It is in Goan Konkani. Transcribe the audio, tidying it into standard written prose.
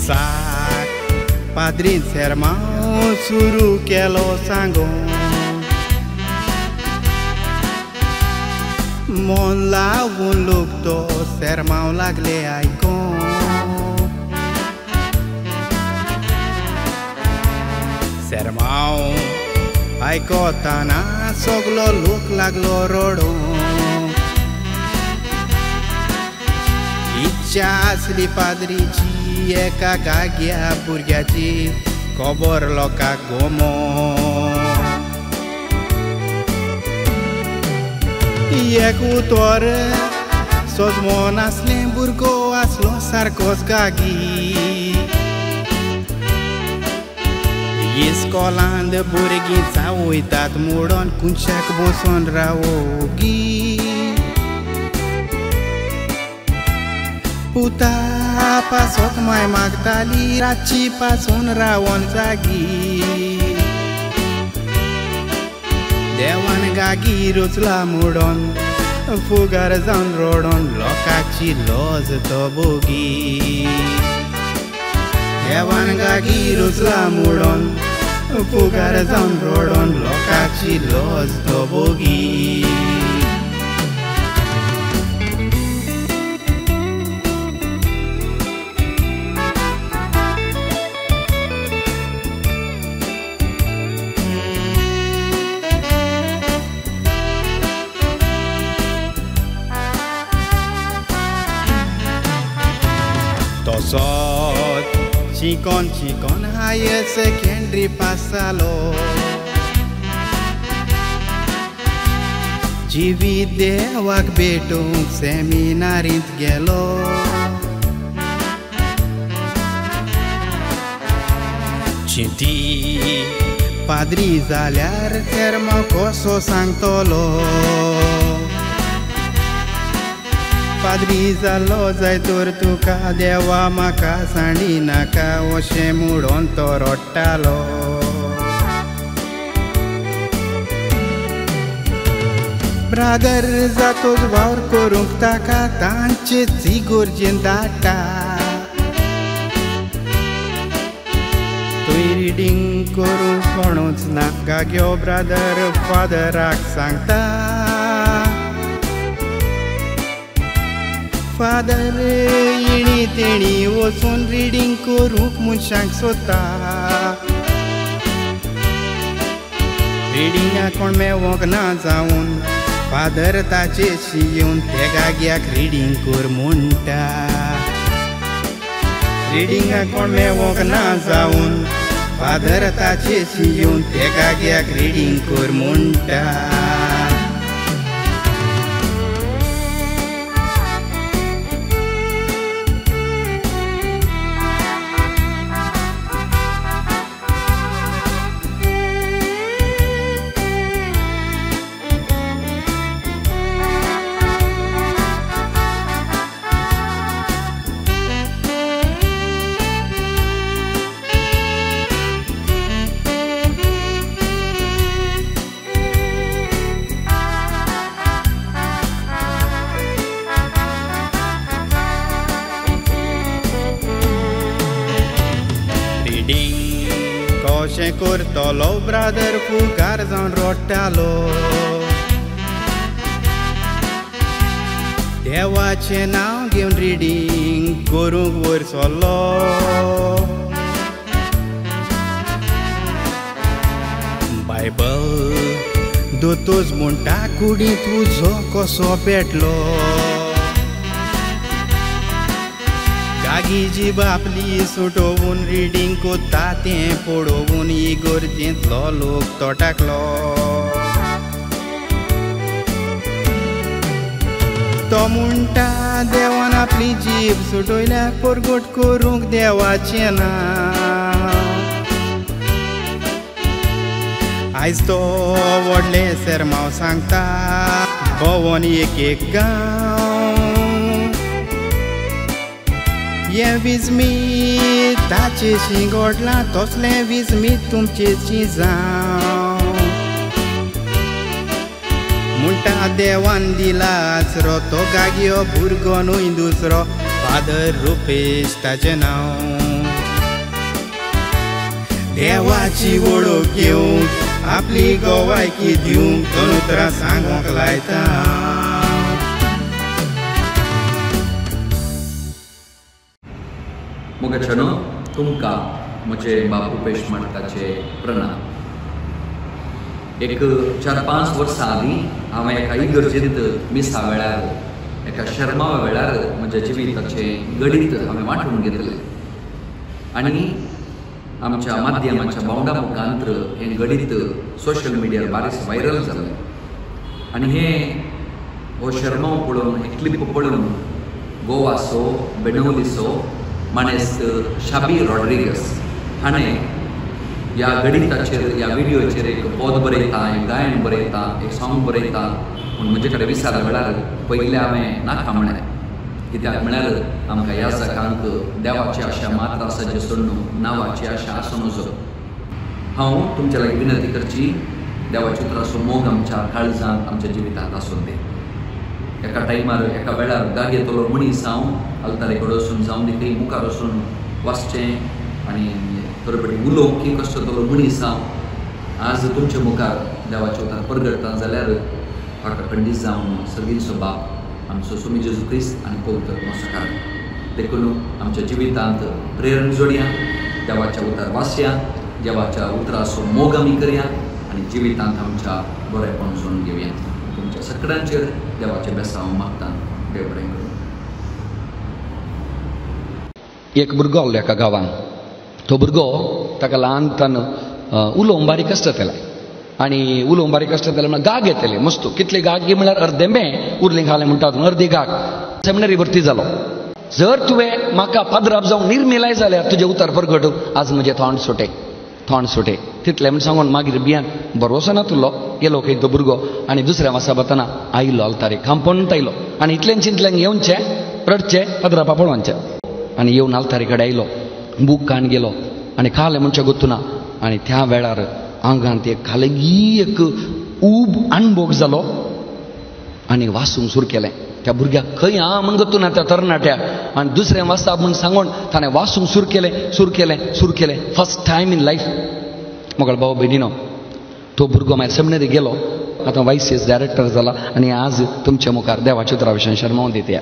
मिसाक पाद्रीन सेरमांव सुरू केलो सांगो मन लावून लोक तो सेरमांव लागले आयकों सेरमांव आयकतना सगलो लोक लागलो रडोंक इच्छा आसली पाद्रीची एका गाग्या भुरग्याची खबर लोकांक गोमो एक उतर सोजमोन आसलें भुरगो आसलो सारकोच गागी इस्कॉलांत भुरगीं चावयतात मोडोन कुंशाक बसोन रावोगी पुता पासत माय मागताली रातची पासून रावोन जागी देवान गागी रोचला मोडोन फुगार जावन रोडोन लोकांची लज तो बोगी देवान गागी रोचला मोडोन फुगार जावन रोडोन लोकांची लज तो बोगी. तसोच चिकन चिकन हायर सेकेंडरी पास जालो जिवीत देवाक भेटूंक सेमिनारींत गेलो चिंती पाद्री जाल्यार सेरमांव कसो सांगतलो पाद्री जालो जाय तर तुका देवा म्हाका सांडी नाका अशें म्हणून तो रडटालो. ब्रादर जातोच वावर करूंक ताका तांचे इगर्जेन धाडटा थंय रिडींग करूंक कोणूच ना गाग्यो ब्रादर फादराक सांगता फादर येणी तेणी वचून रिडींग करूंक मनशांक सोदता रिडिंगाक कोण मेवोंक ना जावन फादर ताचेशी येवन ते गाग्याक रिडींग कर म्हणटा रिडिंगाक कोण मेवोंक ना जावन फादर ताचेशी येवन ते गाग्याक रिडींग कर म्हणटा. कशें करतलो ब्रादर फुगार जावन रडटालो देवाचें नांव घेवन रिडींग करूंक वयर सरलो बायबल दोतोज म्हणटा कुडींत उजो कसो पेटलो गागी जीब आपली सुटोवन रिडींग कोत्ता तें पळोवन इगर्जेंतलो लोक तो टाकलो तो म्हणटा देवान आपली जीब सुटयल्या परगट करूंक देवाचें ना आयज तो व्हडलें सेरमांव सांगता भोंवन एक एक गांव हें विजमीत ताचेशी घडलां तसलें विजमीत तुमचेशी जावं म्हणटा देवान दिला आसरो तो गाग्यो भुरगो न्हय दुसरो फादर रुपेश ताचें नांव. देवाची वळख घेवंक आपली गोवायकी दिवंक दोन उतरां सांगूंक लायता. मोगाच्यानो तुमकां म्हजे बापू पेश मांडटाचे प्रणाम. एक 4-5 वर्सां आदीं हांवें एका इगर्जेंत मिसा वेळार एका शर्मावा वेळार म्हज्या जिविताचें गणीत हांवें वांटून घेतलें आनी आमच्या माध्यमाच्या बावंडा मुखांत्र हें गणीत सोशल मिडियार बारीक व्हायरल जालें. आनी हें हो शर्माव पळोवन हें क्लिप पळोवन गोवाचो बेणवलीचो मानेस्त शाबी रॉड्रिगस हाणें ह्या गणिताचेर ह्या विडियोचेर एक पद बरयता, एक गायन बरयता, एक सॉंग बरयता पूण म्हजे कडेन विचार वेळार पयलें हांवें नाका म्हणलें. कित्याक म्हळ्यार आमकां ह्या जाकांक देवाची आशा मात्र आसा जे सोडून नांवाची आशा आसूं नजो. हांव तुमच्या लागीं विनंती करची, देवाच्या उतराचो मोग आमच्या काळजांत आमच्या जिवितांत आसून दी. एका टायमार एका वेळार गागेतलो मनीस हांव आल्तारे कडेन वचून जावन दी खंय मुखार वचून वाचचें आनी थोडे उलोवंक की कसो तलो मनीस हांव आज तुमच्या मुखार देवाच्या उतार परगटता जाल्यार म्हाका खंडीत जावन सर्गीचो बाप आमचो स्वामी जेजू क्रिस्त आनी पवित्र मोसकार. देखून आमच्या जिवितांत प्रेरण जोडया, देवाच्या उतार वाचया, देवाच्या उतराचो मोग आमी करया आनी जिवितांत आमच्या बरेपण जोडून घेवया. तुमच्या सगळ्यांचेर देवाचें बेसांव मागता. देव बरें करूं. एक भुरगो आहलो एका गांवांत. तो भुरगो ताका ल्हानतान उलोवंक बारीक कश्ट जातालें आनी उलोवंक बारीक कश्ट जातालें म्हळ्यार गाग येताले मस्त. कितले गाग म्हळ्यार अर्दे में उरलें घालें म्हणटा अर्दी गाग सेमिनरी भरती जालो. जर तुवें म्हाका पाद्राप जावंक निर्मिलाय जाल्यार तुजें उतर परगट आज म्हजें थोंड सुटे थोंड सुटे तितलें म्हण सांगून मागीर बियान भरवसो ना तुलो गेलो खंय तो भुरगो आनी दुसऱ्या वासा वतना आयलो आल्तारे खांपण आयलो आनी इतल्यान चिंतल्यान येवचें रडचें पाद्रापा पळोवचें आनी येवन आल्तारे कडेन आयलो बूक काण गेलो आनी खालें म्हणचें गोतुना आनी त्या वेळार आंगांत एक खालगी एक ऊब अणभोग जालो आनी वासूंक सुरू केलें. त्या भुरग्याक खंय आं म्हण गोतुना त्या तरणाट्या आनी दुसरें वाचता म्हण सांगून ताणें वासूंक सुरू केलें सुरू केलें सुरू केलें. फर्स्ट टायम इन लायफ मोगळ भाव भयणीनो तो भुरगो मागीर सेमिनरी गेलो, आतां वायस डायरेक्टर जाला आनी आज तुमच्या मुखार देवाच्या उतरा विशयान शर्मावन दिता.